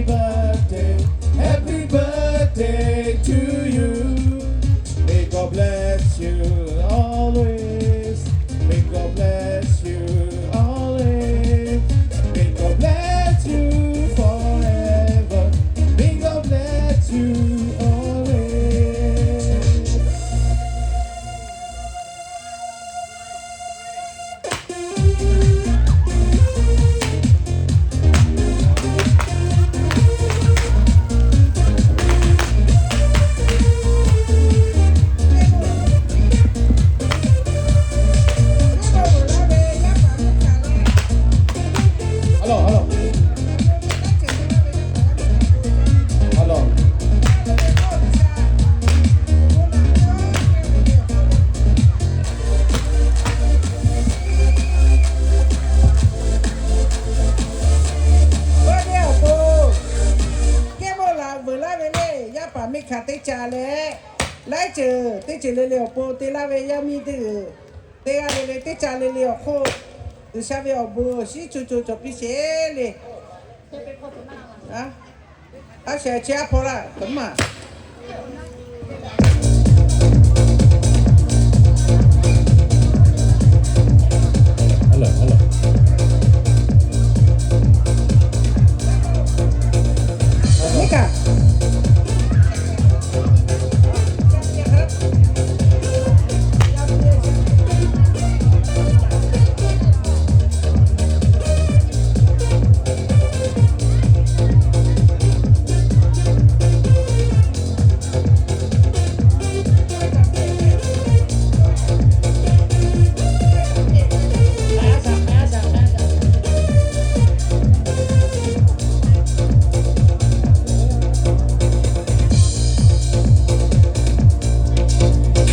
birthday, happy birthday to you. May God bless you always. May God bless you always. May God bless you forever. May God bless you always. Kehˉ mawˇ laꞈ veuˬ laˇ ve le, yaˇ paˍ miˇ hkanˍ teˇ ca leh, laiˉ ceuˬ teˇ ceuˬ le le awˬ pon te laˇ ve yaˇ miˇ teˇ g'uiˬ, teˇ g'aˇ le le teˇ ca le le awˬ hk'oˆ, G'uiˬsha ve awˬ bon awˬ shinˉ co co cawˬ piˇ sheˍ le. A shaꞈ chi a hpaw laˇ kaꞈ maˇ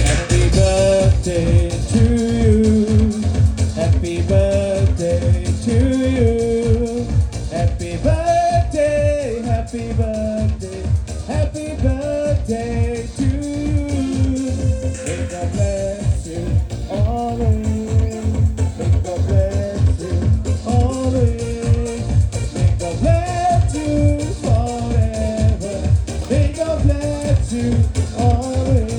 Happy birthday to you. Happy birthday to you. Happy birthday, happy birthday, happy birthday to you. May God bless you always. May God bless you always. May God bless you forever. May God bless you always.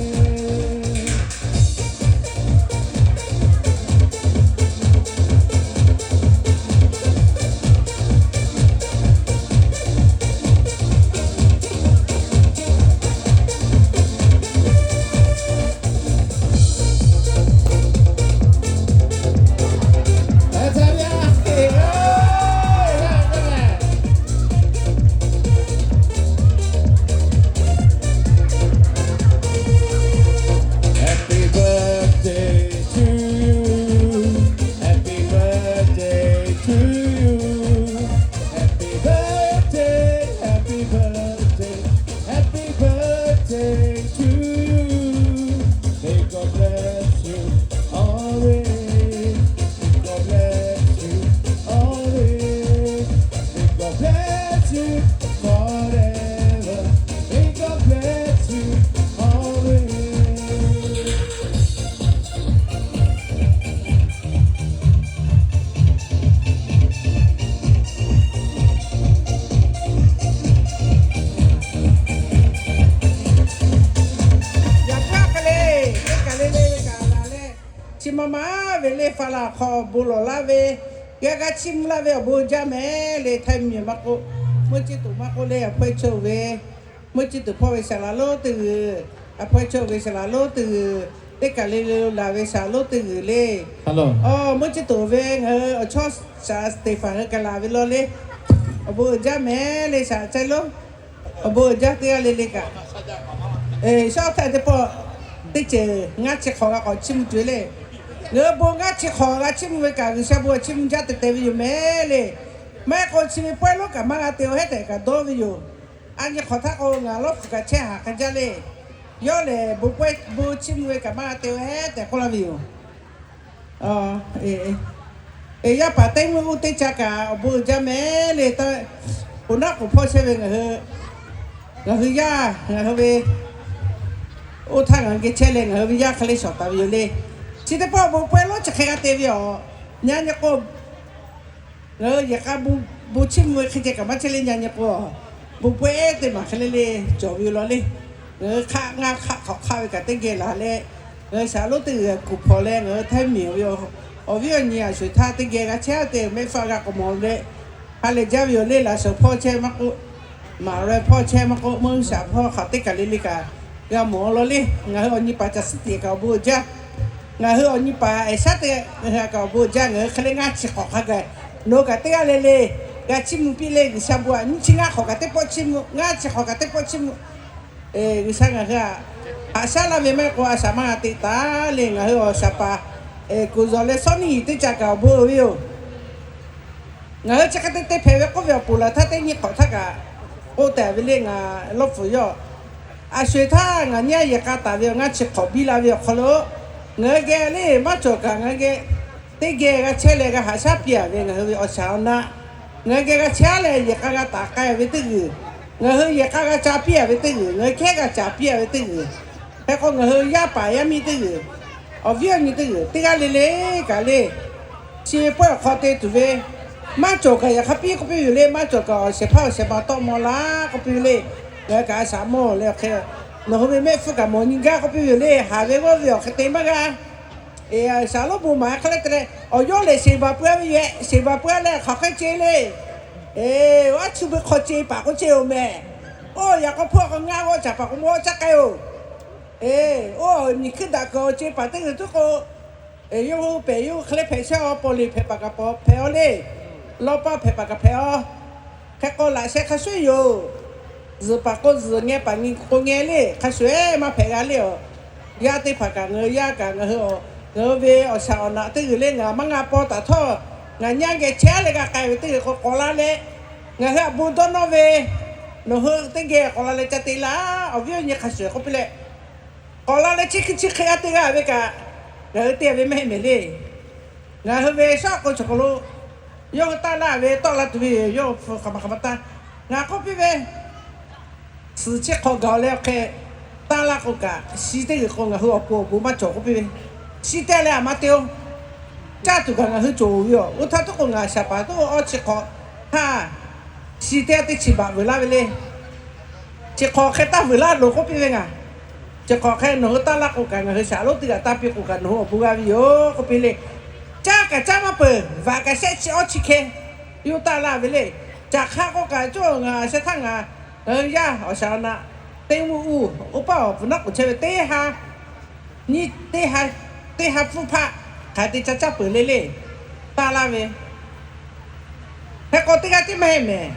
Happy birthday to you. Happy birthday to you. Happy birthday, happy birthday, happy birthday to you. May God bless you always. May God bless you always. May God bless you forever. May God bless you always. Yaꞈ hk'aˇ hk'e le, teˇ kaˬ le le ve kaꞈ laˬ leh, chi ma ma ve le fa laˬ hk'aw bon lawˬ laˇ ve, g'a g'a chiˇ mvuh laˇ ve awˬ bon jaˇ mehˍ le. Htaiˍ miˬ maˇ k'oˆ, meuˇ chiˇ tuˬ maˇ k'oˆ le, a hpawehˇ chaw ve, meuˇ chiˇ tuˬ hpawˇ ve saˍ laˍ lonˉ teˇ g'uiˬ, a hpawehˇ chaw ve saˍ laˍ lonˉ teˇ g'uiˬ, teˇ kaˬ le le laˬ ve saˍ lonˉ teˇ g'uiˬ le. Aˬ, meuˇ chiˇ tuˬ ve ngaˬ hui awˬ chawˇ saˍ Steˍhpanˍ hui kaꞈ laˬ ve law le. Awˬ bon uiˍ jaˇ mehˍ le, saˍ ceh lonˉ. Awˬ bon uiˍ jaˇ teˇ g'aˇ le le kaꞈ, shaw htaiˍ teˇ pawˆ teˇ ceuˬ ngaˇ chi hk'awꞈ g'a k'awꞈ chiˇ mvuh tuˬ ve le. Ngaˬ hui bon ngaˇ chi hk'awꞈ g'a chiˇ mvuh ve kaꞈ, G'uiˬsha bon chiˇ mvuh jaˇ tehꞈ tehꞈ ve yoˬ mehˍ le. Maˇ heˆ k'o chi ve pawehˇ lonˉ kaꞈ maˇ g'a te-o hehˉ tehꞈ kaꞈ dawˇ ve yoˬ. A nyi hk'awꞈ htaˇ k'o, ngaˬ lawˇ hpu kaꞈ chehˇ haˍ hk'a jaˇ le. Yawˇ lehˬ, bon pawehˇ bon chiˇ mvuh ve kaꞈ maˇ g'a te-o hehˉ tehꞈ k'oˆ laˇ ve yoˬ. Yaˇ paˍ teˇ mvuhˇ uˉ teˇ ca kaꞈ awˬ bon uiˍ jaˇ mehˍ le. Taˇ, k'oˍ naˆ k'oˍ hpawˇ chehˇ ve ngaˬ hui, ngaˬ hui yaˇ, ngaˬ hui ve oˇ htaˇ ngaˬ hui geh chehˇ leh ngaˬ hui ve yaˇ hk'e le shawˍ taˍ ve yoˬ le. Chi teˇ pawˆ bon pawehˇ lonˉ chi hk'e g'a te ve yoˬ. Nyi nyi k'o, ngaˬ hui yehˬ k'a bon chiˇ mvuh ve hk'e ceh kaꞈ maˇ chehˇ le. Nyi nyi k'o, bon pawehˇ teˇ maˬ hk'e le le cawˬ ve yoˬ law le. Ngaˬ hui hk'aˆ ngaˇ hk'aˆ hk'awꞈ hk'aˆ ve kaꞈ teˇ geh laˬ leh, ngaˬ hui shaˍ lonˉ teˇ g'uiˬ kuˬ hpawnˬ leh ngaˬ hui htaiˇ miˬ ve awˬ viˉ awˬ nyi a sho-eˬ htaˇ teˇ geh g'a chehˇ te mehˆ hpfuhˇ g'a k'awꞈ mawˬ leh, ha lehˬ jaˇ ve yoˬ le. Laꞈ shawˍ hpawˇ chehˇ maˇ k'oˆ, maˍ reh hpawˇ chehˇ maˇ k'oˆ, meuˇ shaˍ hpawˇ hk'aˬ teˇ kaˬ le le kaꞈ g'a mawˬ law le. Ngaˬ hui awˬ nyi paˍ caˬ suhˉ tiꞈ kaꞈ awˬ bon jaˇ. Ngaˬ hui awˬ nyi paˍ ehˬ shaˉ te ngaˬ hui kaꞈ awˬ bon jaˇ. Ngaˬ hui hk'e le ngaˇ chi hk'awꞈ hk'a gaˬ, nawˬ hui kaꞈ teˇ g'aˇ le le g'a chiˇ mvuh piˇ le. G'uiˬsha bon aꞈ nyiˇ chi ngaˇ hk'awꞈ kaꞈ teˇ pawˆ chiˇ mvuh, ngaˇ chi hk'awꞈ kaꞈ teˇ pawˆ chiˇ mvuh. G'uiˬsha ngaˬ hui aꞈ haꞈ shaˉ laˇ ve maˇ heˆ k'o, a shaꞈ maˇ g'a teꞈ taˍ le. Ngaˬ hui awˬ shaˍ paˍ Kuˬ zawˬ leh Sawˉniˇ yiˍ teˇ caꞈ kaꞈ awˬ bon ve yoˬ. Ngaˬ hui chi hk'e te te hpehꞈ ve k'oˆ ve awˬ ponˬ laˬ htaˇ, teˇ nyi hk'awꞈ htaˇ kaꞈ k'oˆ tehꞈ ve le. Ngaˬ lawˇ hpfuhˍ yawˇ a sho-eˬ htaˇ ngaˬ nyiˇ a yehˬ k'a taˍ ve awˬ ngaˇ chi hk'awꞈ biˇ la ve awˬ hk'aw lo, ngaˬ hui geh le maˇ cawˬ kaꞈ ngaˬ hui geh teˇ geh g'a chehˇ leh g'a haꞈ shaˉ piˇ a ve ngaˬ hui ve awˬ shaˍ awˬ na, ngaˬ hui geh g'a chehˇ leh yehˬ k'a g'a taˍ k'ai ve teˇ g'uiˬ, ngaˬ hui yehˬ k'a g'a ca piˇ a ve teˇ g'uiˬ, ngaˬ hui hkehˉ g'a ca piˇ a ve teˇ g'uiˬ, hk'e k'o ngaˬ hui yaˇ paˍ yaˇ miˇ teˇ g'uiˬ, awˬ viˉ awˬ nyi teˇ g'uiˬ, teˇ g'aˇ le le kaꞈ le, chi ve pawehˇ awˬ hk'aw te tuˬ ve maˇ cawˬ kaꞈ yaꞈ hk'a piˇ k'oˆ piˇ ve yoˬ le. Maˇ cawˬ kaꞈ awˬ shehˍ hpaˇ awˬ shehˍ ma tawˆ maw laˇ k'oˆ piˇ ve le. Ngaˬ hui kaꞈ a shaꞈ mawˇ leh awˬ hk'e nawˬ hui ve mehˆ hpfuhˇ kaꞈ mawˬ nyi gaˇ k'oˆ piˇ ve yoˬ le. Haˍ ve g'awˇ ve awˬ hk'e te maˇ g'a. Shaˍ lonˉ bon maˍ hk'e le te leh awˬ yawˇ lehˬ sheˍ baˬ peuˬ ve yoˬ. Sheˍ baˬ peuˬ leh hk'aˬ hk'e ce le. Aˉ, chi beuꞈ hk'aw ce paˍ k'oˆ ce-oˬ mehˍ. Oˇ yaꞈ k'aw hpawˇ k'o ngaˇ g'awˇ caˍ paˍ k'o mawˇ caˇ k'ai-oˬ. Oˇ miˬ hkuiˇ daꞈ kuiˬ awˬ ce paˍ teˇ g'uiˬ tuˉ k'o, yawˇ hui pehˬ yawˇ hui hk'e le hpehꞈ chehˇ-a. Paw liꞈ hpehꞈ paˍ kaꞈ paw hpehꞈ-aw le. Lawˇ paˇ hpehꞈ paˍ kaꞈ hpehꞈ-aw. Hk'e k'o laꞈ sheh hk'a shuˍ yoˬ. Zuhˬ paˍ k'o zuhˬ, ngeh paˍ nyi k'o ngeh le, hk'a shuˍ-eˬ maˇ hpehꞈ g'a le-aˬ. Yaˇ teˇ hpaˍ kaꞈ ngaˬ hui yaˇ kaꞈ ngaˬ hui, ngaˬ hui ve awˬ shaˍ awˬ naꞈ teˇ g'uiˬ le ngaˬ maˇ g'a paw taˍ htawˇ, ngaˬ nyaˇ geh chehˇ leh g'a k'ai ve teˇ g'uiˬ k'o k'awꞈ la leh, ngaˬ hui aꞈ bon dawˇ nawˇ ve, nawˬ hui teˇ geh k'awꞈ la leh ca te laˇ. Awˬ viˉ awˬ nyi hk'a shuˍ k'oˆ piˇ leh, k'awꞈ la leh chi hk'e chi hk'e g'a te g'a ve kaꞈ, ngaˬ hui te ve maˇ heˆ mehˍ le. Ngaˬ hui ve shaˉ k'o chaw hk'aw lo yawˇ hui taˇ laˇ ve tawˆ la tuˬ ve yoˬ. Yawˇ hui hpu hk'aˬ ma hk'aˬ ma taˇ, ngaˬ k'oˆ piˇ ve, suhˍ chi hk'awꞈ gaˬ-oˬ leh awˬ hk'e taˇ laˇ k'o kaꞈ, shi teˇ g'uiˬ k'o ngaˬ hui awˬ pon awˬ bon maˇ cawˬ k'oˆ piˇ ve, shi teˇ g'aˇ leh aꞈ maˇ te-oˬ. Caˇ tuˬ kaꞈ ngaˬ hui cawˬ ve yoˬ. Oˇ htaˇ tuˉ k'o ngaˬ shaˍ paˍ tuˉ awˇ chi hk'awꞈ htaˇ, shi teˇ g'aˇ teˇ chi baꞈ veuꞈ laˇ ve le. Chi hk'awꞈ hk'e taˇ veuꞈ laˇ loˬ k'oˆ piˇ ve ngaˬ. Chi hk'awꞈ hk'e nawˬ hui taˇ laˇ k'o kaꞈ, ngaˬ hui shaˍ lonˉ teˇ g'aˇ taˇ piˇ k'o kaꞈ nawˬ hui awˬ bon g'a ve yoˬ k'oˆ piˇ le. Caˇ kaꞈ caˇ maˇ peuˬ, vaꞈ kaꞈ shehˆ chi awˇ chi hkeh yawˇ taˇ laˇ ve le. Caꞈ hk'aˇ k'oˆ kaꞈ cawˇ ngaˬ sheh htaˇ ngaˬ, ngaˬ hui yaˇ awˬ shaˍ awˬ naꞈ teˇ mvuhˇ uˇ oˇ paˇ awˬ pfuhˍ naˆ k'oˍ chehˇ ve teˇ ha nyi teˇ ha, teˇ ha pfuhˇ hpaˆ hk'aˬ te ca caˇ peuˬ le le, taˇ laˇ ve. Hk'e k'o teˇ g'aˇ tiˉ maˇ heˆ mehˍ.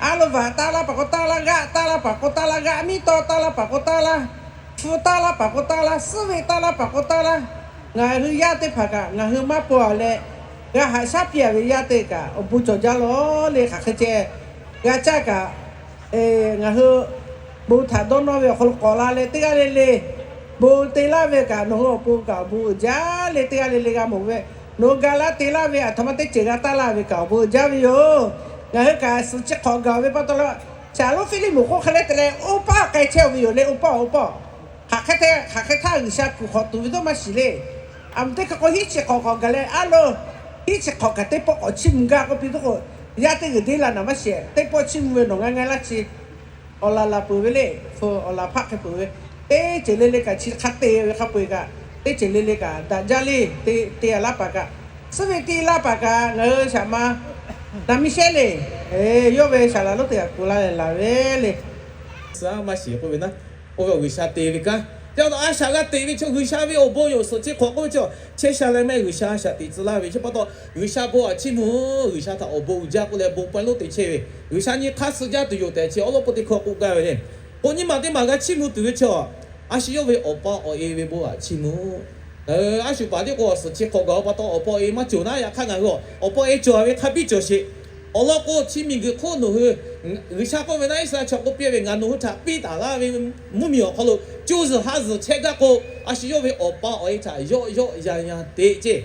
Aˉ lo vaꞈ taˇ laˇ paˍ k'o taˇ laˇ, g'aˆ taˇ laˇ paˍ k'o taˇ laˇ, g'aˆ miˇ tawˇ taˇ laˇ paˍ k'o taˇ laˇ, hpu taˇ laˇ paˍ k'o taˇ laˇ, suhˉ ve taˇ laˇ paˍ k'o taˇ laˇ. Ngaˬ hui yaˇ teˇ hpaˍ kaꞈ ngaˬ hui maˇ paw-a leh, g'a haꞈ shaˉ piˇ-a ve yaˇ teˇ kaꞈ awˬ bon cawˬ jaˇ lawˬ le. Hk'aˬ hk'e ceh g'a caˇ kaꞈ, ngaˬ hui bon htaꞈ dawˇ nawˇ ve awˬ hk'aw lo k'awꞈ la leh teˇ g'aˇ le le bon te laˇ ve kaꞈ nawˬ hui awˬ pon kaꞈ awˬ bon uiˍ jaˇ le. Teˇ g'aˇ le le g'a mawˬ ve, nawˬ hui ga laˇ te laˇ ve aˬ htoꞈ ma teˇ ceuˬ g'a taˇ laˇ ve kaꞈ awˬ bon uiˍ jaˇ ve yoˬ. Ngaˬ hui kaꞈ suhˍ chi hk'awꞈ gaˬ ve pa taw leh, shaˍ lonˉ Hpiˇliˇmonˍ k'oˆ hk'e le te leh, oˇ paˇ k'ai chehˇ-oˬ ve yoˬ le. Oˇ paˇ oˇ paˇ hk'aˬ hk'e htaˇ, hk'aˬ hk'e htaˇ G'uiˬsha kuˬ hk'awꞈ tuˬ ve dawˇ maˇ shiˍ le. Aˬ mvuhˇ teˇ hk'e k'o hiˉ chi hk'awꞈ k'awꞈ gaˬ leh, aˉ lo hiˉ chi hk'awꞈ kaꞈ teˇ pawˆ k'awꞈ chiˇ mvuh gaˇ k'oˆ piˇ tuˬ k'o, yaˇ teˇ g'uiˬ deˇ la naˬ maˇ shiˍ. Teˇ pawˆ chiˇ mvuh ve nawˬ ngaˇ ngaˇ laˇ chi awˬ laˬ laˬ peuˬ ve le. Hpu awˬ laˬ hpaˆ hk'e peuˬ ve, teˇ ceuˬ le le kaꞈ chi hk'a te ve hk'a peu-eˬ kaꞈ, teˇ ceuˬ le le kaꞈ daꞈ jaˇ le. Te te-a laˇ paˍ kaꞈ, suhˉ ve te laˇ paˍ kaꞈ ngaˬ hui shaˍ ma naˬ miˇ shehnˉ le. Yawˇ ve shaˍ laꞈ lonˉ teˇ g'aˇ kuˬ laˇ leh laˬ ve le. Suhˉ maˇ shiˍ k'oˆ ve naˉ, oˇ ve awˬ G'uiˬsha te ve kanˉ te a shaꞈ g'a teꞈ ve chaw G'uiˬsha ve awˬ bon yoˬ. Suhˍ chi hk'awꞈ k'oˆ ve chaw chehˇ sha leh maˇ heˆ, G'uiˬsha a shaꞈ teꞈ tcuh laˇ ve chi pa taw, G'uiˬsha bon aꞈ chiˇ mvuh, G'uiˬsha htaꞈ awˬ bon uiˍ jaˇ k'oˆ leh bon paw lonˉ te chehˇ ve, G'uiˬsha nyi hk'aˇ suh jaˇ tuˬ yoˬ tehꞈ chi awˬ lawn k'o teˇ hkawˇ k'oˆ gaˇ ve le. K'o nyi ma teˇ maˬ g'a chiˇ mvuh tuˬ ve chaw, a shu yawˇ ve awˬ pa awˬ e ve bon aꞈ chiˇ mvuh. A shu paˍ teˇ k'o suhˍ chi hk'awꞈ gaˬ-oˬ pa taw awˬ pa awˬ e maˇ cawˬ naˉ, yaꞈ hk'aˇ ngaˬ hui awˬ pa awˬ e cawˬ ve hk'a biˇ cawˬ sheˍ. Awˬ lawn k'o chi miˬguiˬ hk'oˆ nawˬ hui G'uiˬsha k'oˆ ve naˉ, Iˉsaˍreˍlaˆ chaw k'oˆ piˇ ve, ngaˬ nawˬ hui htaꞈ piˇ taˍ laˇ ve mvuhˇmiˬ awˬ hk'aw lo co zuhˬ ha zuhˬ chehˇ gaˇ k'o, a shu yawˇ ve awˬ pa awˬ e htaꞈ yawˆ yawˆ yan yan teꞈ ceˇ.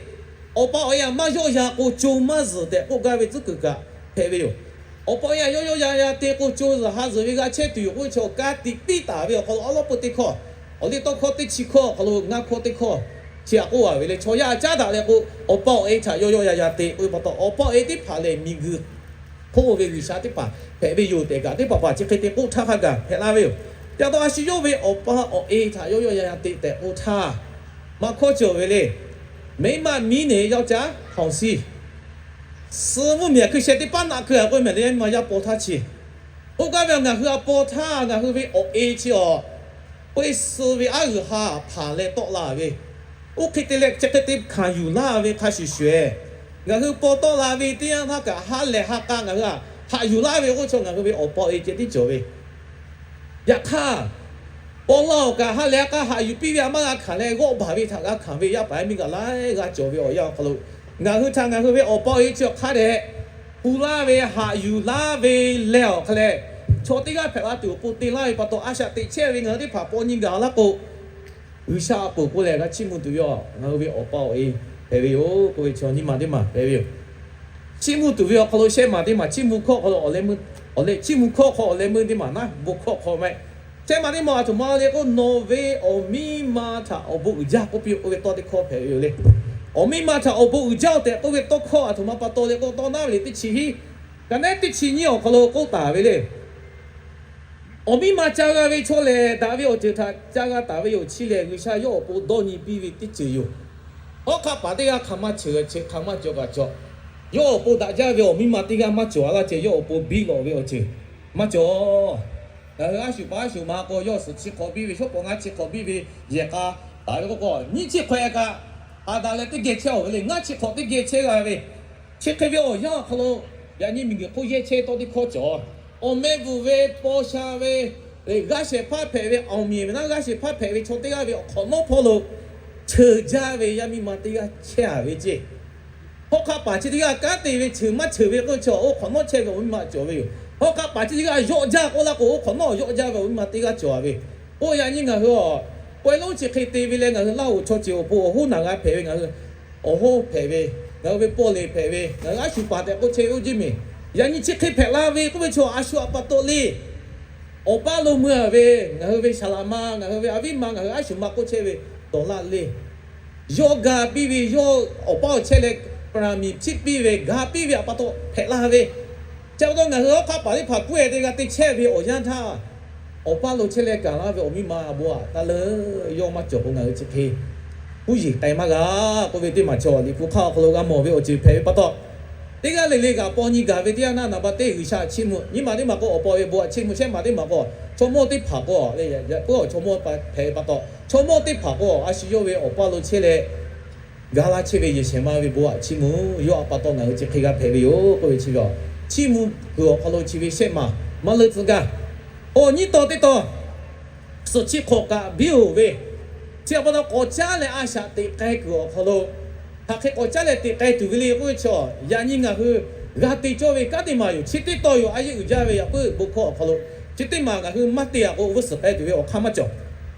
Awˬ pa awˬ e aꞈ maˇ yawˆ yan k'o, co maˇ zuhˬ tehꞈ k'oˆ gaˇ ve tcuhˉ kuiˬ kaꞈ hpehꞈ ve yoˬ. Awˬ pa awˬ e aꞈ yawˆ yawˆ yan yan te k'o, co zuhˬ ha zuhˬ ve g'a chehˇ tuˬ yoˬ k'oˆ ve chaw ka tiꞈ piˇ taˍ ve awˬ hk'aw lo awˬ lawn peu teˇ hkawˇ, awˬ liˇ tawˇ hkawˇ teˇ chi hkawˇ awˬ hk'aw lo ngaˇ hkawˇ teˇ hkawˇ chi aꞈ k'oˆ a ve le. Chaw yaˇ caˉ daꞈ leh k'o, awˬ pa awˬ e htaꞈ yawˆ yawˆ yan yan te k'oˆ ve pa taw, awˬ pa awˬ e teˇ hpaˍ lehˬ miˬguiˬ hpoˆ ve G'uiˬsha teˇ hpaˍ hpehꞈ ve yoˬ tehꞈ kaꞈ, teˇ hpaˍ hpaˍ chi hk'e te k'oˆ htaˇ hk'a gaˬ hpehꞈ la ve yoˬ. Ca taw a shu yawˇ ve awˬ pa awˬ e htaꞈ yawˇ yawˇ yaˇ yaˇ teꞈ tehꞈ k'oˆ htaˇ, maˇ hkawˇ cawˬ ve le. Mehˉ maˆ miˉ neˬ yawˇ caˉ hawˍ siˇ suh mvuhˇmiˬ hkui sheh teˇ paˉ naˆ keu a k'oˆ mehˍ le, maˇ yaˇ paw htaˇ chi. K'oˆ gaˇ ve, ngaˬ hui a paw htaˇ ngaˬ hui ve awˬ e chi awˬ k'oˆ suh ve aˉ g'uiˬ ha hpanˍ leh tawˆ la ve, oˇ hk'e te leh chi hk'e te hkanˍ yuˬ laˇ ve hk'a shuˍ shuˍ, ngaˬ hui paw tawˆ la ve teˇ yanˇ htaˇ kaꞈ ha lehˬ ha k'a ngaˬ hui haꞈ yuˬ laˇ ve k'oˆ chaw ngaˬ hui ve awˬ pa awˬ e ceh tiˉ cawˬ ve. Yaꞈ hk'aˇ, paw laˇ awˬ kaꞈ ha lehˬ ha k'a haꞈ yuˬ piˇ ve a maˇ g'a hkanˍ leh, g'awˆ baˬ ve htaꞈ g'a hkanˍ ve yaˇ paˍ yaˇ miˇ kaꞈ laiˉ g'aˇ cawˬ ve awˬ yanˇ awˬ hk'aw lo, ngaˬ hui htaꞈ ngaˬ hui ve awˬ pa awˬ e chi awˬ hk'aˇ dehꞈ pu laˇ ve, haꞈ yuˬ laˇ ve leh awˬ hk'a leh, chaw teˇ g'aˇ hpehꞈ la tuˬ awˬ pon te laˇ ve pa taw, a shaꞈ teꞈ chehˇ ve ngaˬ hui teˇ hpaˍ paw nyi gaˬ laˇ k'o, G'uiˬsha a poˍ k'o lehˬ g'a chiˇ mvuh tuˬ ve a, ngaˬ hui ve awˬ pa awˬ e hpehꞈ ve yoˬ k'oˆ ve chaw nyiˇ ma teˇ maˬ hpehꞈ ve yoˬ. Chiˇ mvuh tuˬ ve awˬ hk'aw lo shehˆ maˬ teˇ maˬ, chiˇ mvuh hkawˇ hk'aw lo awˬ leh meuˇ, awˬ leh chiˇ mvuh hkawˇ hk'aw awˬ leh meuˇ teˇ maˬ naˉ bon hkawˇ hk'aw meh. Shehˆ maˬ teˇ maˬ a htoꞈ ma le k'o, nawˬ ve awˬ miˇ ma htaꞈ awˬ bon uiˍ jaˇ k'oˆ piˇ k'oˆ ve tawˇ teˇ hkawˇ hpehꞈ ve yoˬ le. Awˬ miˇ ma htaꞈ awˬ bon uiˍ jaˇ-oˬ tehꞈ k'oˆ ve tawˇ hkawˇ a htoꞈ ma pa taw le k'o, tawˇ naˉ ve le teˇ chi hiˉ, ka naˉ teˇ chi nyiˇ awˬ hk'aw lo k'oˆ taˍ ve le. Awˬ miˇ ma ca g'a ve chaw lehˬ, daꞈ ve awˬ ceuˬ htaꞈ ca g'a taˍ ve yoˬ. Chi lehˬ, G'uiˬsha yawˇ awˬ pon dawˇ nyi piˇ ve teˇ ceuˬ yoˬ. Hawˉ hk'aˆ paˍ teˇ g'aˇ hk'aˬ maˇ ceuˬ, chi hk'aˬ maˇ cawˬ kaꞈ cawˬ. Yawˇ awˬ pon daꞈ jaˇ ve awˬ miˇ ma teˇ g'aˇ maˇ cawˬ a laˇ ceh, yawˇ awˬ pon biˇ lawꞈ ve awˬ ceuˬ maˇ cawˬ. Ngaˬ hui a shu pa a shu ma k'o, yawˇ suhˍ chi hk'awꞈ biˇ ve, shawˉ pawˍ ngaˇ chi hk'awꞈ biˇ ve, yehˬ k'a taˍ ve k'oˆ k'o, nyiˇ chi hk'awꞈ e kaꞈ a daꞈ leh teˇ geh chehˇ-oˬ ve le. Ngaˇ chi hk'awꞈ teˇ geh chehˇ g'a ve, chi hk'e ve awˬ yanˇ awˬ hk'aw lo, yaꞈ nyi miˬguiˬ hk'oˆ yehˇ chehˇ tawˇ teˇ hkawˇ cawˬ. Awˬ meh bvuhˬ ve paw sha ve, g'aˇ shehˍ hpaˇ hpehꞈ ve, awˬ miˬ ve naˉ g'aˇ shehˍ hpaˇ hpehꞈ ve chaw teˇ g'aˇ ve awˬ hk'awꞈ nawˉ hpawˇ lo, cheuˬ jaˇ ve yaˇ miˇ ma teˇ g'aˇ chehˇ a ve ceˇ. Hawˉ hk'aˆ paˍ chi teˇ g'aˇ kanˉ te ve, cheuˬ maˇ cheuˬ ve k'oˆ ve chaw, oˇ hk'awꞈ nawˉ chehˇ ve awˬ miˇ ma cawˬ ve yoˬ. Hawˉ hk'aˆ paˍ chi teˇ g'aˇ yawˆ jaˇ k'oˆ laˇ k'o, oˇ hk'awꞈ nawˉ yawˆ jaˇ ve awˬ miˇ ma teˇ g'aˇ cawˬ a ve. K'oˆ yaꞈ nyi ngaˬ hui a, pawehˇ lonˉ chi hk'e te ve leh ngaˬ hui Laˇ huˍ chaw ceuˬ awˬ pon awˬ hoˉ naˬ g'a hpehꞈ ve, ngaˬ hui awˬ hoˉ hpehꞈ ve, ngaˬ hui ve pawˆ leˬ hpehꞈ ve, ngaˬ hui a shu paˍ tehꞈ k'oˆ chehˇ ve oˇ jiˇ miˬ, yaꞈ nyi chi hk'e hpehꞈ la ve k'oˆ ve chaw a shu a pa taw le. Awˬ paˇ lo mui a ve, ngaˬ hui ve shaˍ laꞈ ma, ngaˬ hui ve a viˉ ma, ngaˬ hui a shu ma k'oˆ chehˇ ve dawˬ laˇ le. Yawˇ ga piˇ ve, yawˇ awˬ paˇ awˬ chehˇ leh, paˍ miˬ hpiˇ piˇ ve, ga piˇ ve a pa taw hpehꞈ la ve. Chi pa taw ngaˬ hui hawˉ hk'aˆ paˍ teˇ hpaˍ puiˉ-e teˇ g'aˇ te chehˇ ve awˬ yanˇ htaˇ, awˬ paˇ lo chehˇ leh gaˬ laˇ ve awˬ miˇ ma bon aꞈ taˇ leuˉ yawˇ maˇ cawˬ k'o, ngaˬ hui chi hk'e kuˇ yiˍ k'ai maˇ g'a k'oˆ ve teˇ maˬ chaw Liꞈ hpu hk'aˇ awˬ hk'aw lo g'a mawˬ ve awˬ ceuˬ hpehꞈ ve pa taw, teˇ g'aˇ le le kaꞈ paw nyi gaˬ ve teˇ yanˇ naˆ, naˍ baˆ teˇ G'uiˬsha chiˇ mvuh, nyiˇ maˬ teˇ maˬ k'o awˬ pa awˬ e bon aꞈ chiˇ mvuh, shehˆ maˬ teˇ maˬ k'o chaw mawˇ teˇ hpaˍ k'o, le yaꞈ puiˉ awˬ chaw mawˇ hpehꞈ ve pa taw, chaw mawˇ teˇ hpaˍ k'o a shu yawˇ ve awˬ paˇ lo chehˇ leh, ga laˇ chehˇ ve yehˬ shehˍ ma ve bon aꞈ chiˇ mvuh, yawˇ a pa taw ngaˬ hui chi hk'e g'a hpehꞈ ve yoˬ k'oˆ ve chi ve a, chiˇ mvuh kuiˬ awˬ hk'aw lo chi ve shehˆ maˬ maˇ leuˆ tcuh gaˇ. Awˬ nyi taw teˇ taw, suhˍ chi hk'awꞈ kaꞈ biˇ-oˬ ve, chi a pa taw k'awꞈ caˉ leh a shaꞈ teꞈ k'ai kuiˬ awˬ hk'aw lo, hk'aˬ hk'e k'awꞈ caˉ leh teꞈ k'ai tuˬ ve le k'oˆ ve chaw, yaꞈ nyi ngaˬ hui g'a te cawˇ ve kanˉ teˇ maˬ yoˬ. Chi teˇ taw yoˬ, a yeˇ uiˍ jaˇ ve yaꞈ puiˉ bon hkawˇ awˬ hk'aw lo, chi teˇ maˬ ngaˬ hui maˇ te a k'o, g'uˇ suhˍ k'ai tuˬ ve awˬ hk'aˇ maˇ cawˬ.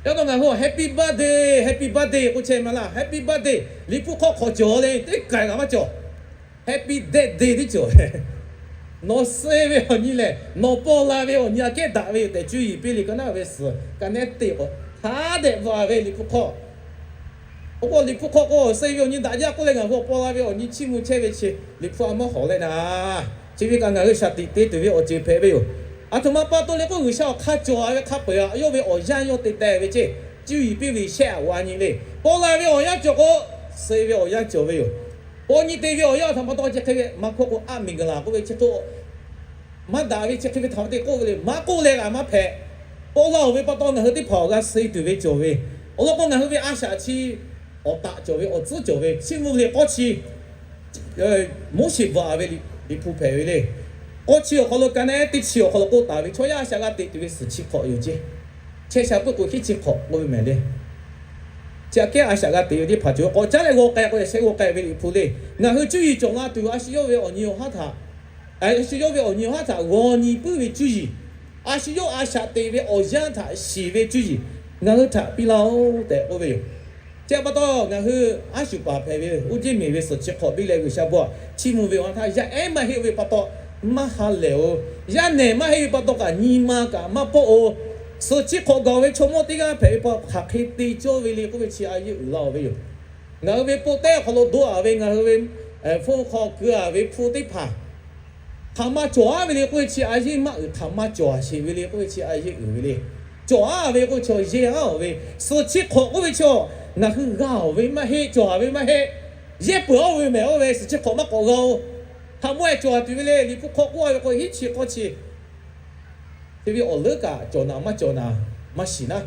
Yaꞈ taw ngaˬ hui a happy birthday, happy birthday k'oˆ chehˇ ma laˇ, happy birthday Liꞈ hpu hk'aw hk'awꞈ cawˬ le, teˇ kaˬ kaꞈ maˇ cawˬ. Happy death day tiˉ cawˬ. Nawˬ suh ve awˬ nyi lehˬ, nawˬ paw la ve awˬ nyi aꞈ kehˉ daꞈ ve yoˬ tehꞈ cuˇ yiˍ piˇ le, ka naˉ ve suhˍ ka nehˉ teˇ k'o, hk'a dehꞈ bvuhꞈ a ve Liꞈ hpu hk'aw. Oˇ k'o Liꞈ hpu hk'aw k'o, suh ve awˬ nyi daꞈ jaˇ k'oˆ leh ngaˬ hui awˬ paw la ve awˬ nyi chiˇ mvuh chehˇ ve chi Liꞈ hpu a maˇ hawˍ leh naˍ, chi ve kaꞈ ngaˬ hui shaˍ tiꞈ te tuˬ ve awˬ ceuˬ hpehꞈ ve yoˬ. Aˬ htoꞈ ma pa taw le k'o, G'uiˬsha awˬ hk'a cawˬ a ve hk'a peu-eˬ a, yawˇ ve awˬ yanˇ yawˇ te teh ve ceˇ, cuˇ yiˍ piˇ ve shehˆ aꞈ g'a nyi le. Paw la ve awˬ yanˇ cawˬ k'o, suh ve awˬ yanˇ cawˬ ve yoˬ. Paw nyi te ve awˬ yanˇ aˬ htoꞈ ma pa taw chi hk'e ve maˇ hkawˇ k'o, aˉ miˬguiˬ laˬ k'oˆ ve chi hk'e maˇ daꞈ ve chi hk'e ve htaꞈ te k'oˆ ve le, maˇ k'oˆ leh g'a maˇ hpehꞈ. Paw la-oˬ ve pa taw ngaˬ hui teˇ hpaˍ awˬ g'a suh tuˬ ve cawˬ ve, awˬ lawn k'o ngaˬ hui ve a shaꞈ chi awˬ taꞈ cawˬ ve, awˬ tcuhˉ cawˬ ve, chiˇ mvuh ve le k'awˇ chi Moˉseˍ bvuhꞈ a ve Liꞈ hpu hpehꞈ ve le. K'awˇ chi awˬ hk'aw lo ka naˉ teˇ chi awˬ hk'aw lo k'oˆ taˍ ve, chaw yaˇ a shaꞈ g'a teꞈ tuˬ ve suhˍ chi hk'awꞈ yoˬ ceˇ. Chehˇ sha puiˉ k'o hiˉ chi hk'awꞈ k'oˆ ve mehˍ le. Chi aꞈ kehˉ a shaꞈ g'a teꞈ ve teˇ hpaˍ cawˬ ve k'awꞈ caˉ leh g'aw k'ai k'o, yaꞈ shehˆ g'aw k'ai ve Liꞈ hpu le. Ngaˬ hui cuˇ yiˍ cawˬ la tuˬ a shu yawˇ ve awˬ nyi awˬ haˉ htaꞈ, a shu yawˇ ve awˬ nyi awˬ haˉ htaꞈ g'aw nyi puiˉ ve cuˇ yiˍ, a shu yawˇ a shaꞈ teꞈ ve awˬ yanˇ htaꞈ shiˍ ve cuˇ yiˍ ngaˬ hui htaꞈ piˇ laˇ-oˬ tehꞈ k'oˆ ve yoˬ. Chi pa taw ngaˬ hui a shu paˍ hpehꞈ ve oˇ jeˇ miˬ ve suhˍ chi hk'awꞈ biˇ leh G'uiˬsha bon aꞈ chiˇ mvuh ve awˬ yanˇ htaˇ, yaˇ ehˉ maˇ heˆ ve pa taw maˇ ha lehˬ-oˬ. Yaˇ nehˬ maˇ heˆ ve pa taw kaꞈ nyi ma kaꞈ maˇ pawˆ-oˬ. Suhˍ chi hk'awꞈ gaˬ ve chaw mawˇ teˇ g'aˇ hpehꞈ ve pa hk'aˬ hk'e te cawˇ ve le k'oˆ ve chi a yeˇ uiˍ la-oˬ ve yoˬ. Ngaˬ hui ve po tehˇ awˬ hk'aw lo doˆ a ve, ngaˬ hui ve hpu hk'aw keu a ve hpu teˇ hpaˍ Hk'aˬ ma cawˬ-a ve le k'oˆ ve chi a yeˇ maˇ uiˍ, hk'aˬ ma cawˬ-a sheˍ ve le k'oˆ ve chi a yeˇ uiˍ ve le. Cawˬ-a ve k'oˆ ve chi yehˇ-a-oˬ ve, suhˍ chi hk'awꞈ k'oˆ ve chi ngaˬ hui g'a-oˬ ve maˇ heˆ, cawˬ-a ve maˇ heˆ. Yehˇ peuˬ-a ve mehˍ-oˬ ve, suhˍ chi hk'awꞈ maˇ k'awꞈ g'a-oˬ. Hk'aˬ ma-e cawˬ-a tuˬ ve le, Liꞈ hpu hk'aw k'oˆ-a ve k'o hiˉ chi k'awˇ chi Chi ve awˬ leuˉ kaꞈ cawˬ naˍ maˇ cawˬ naˍ maˇ shiˍ naˉ,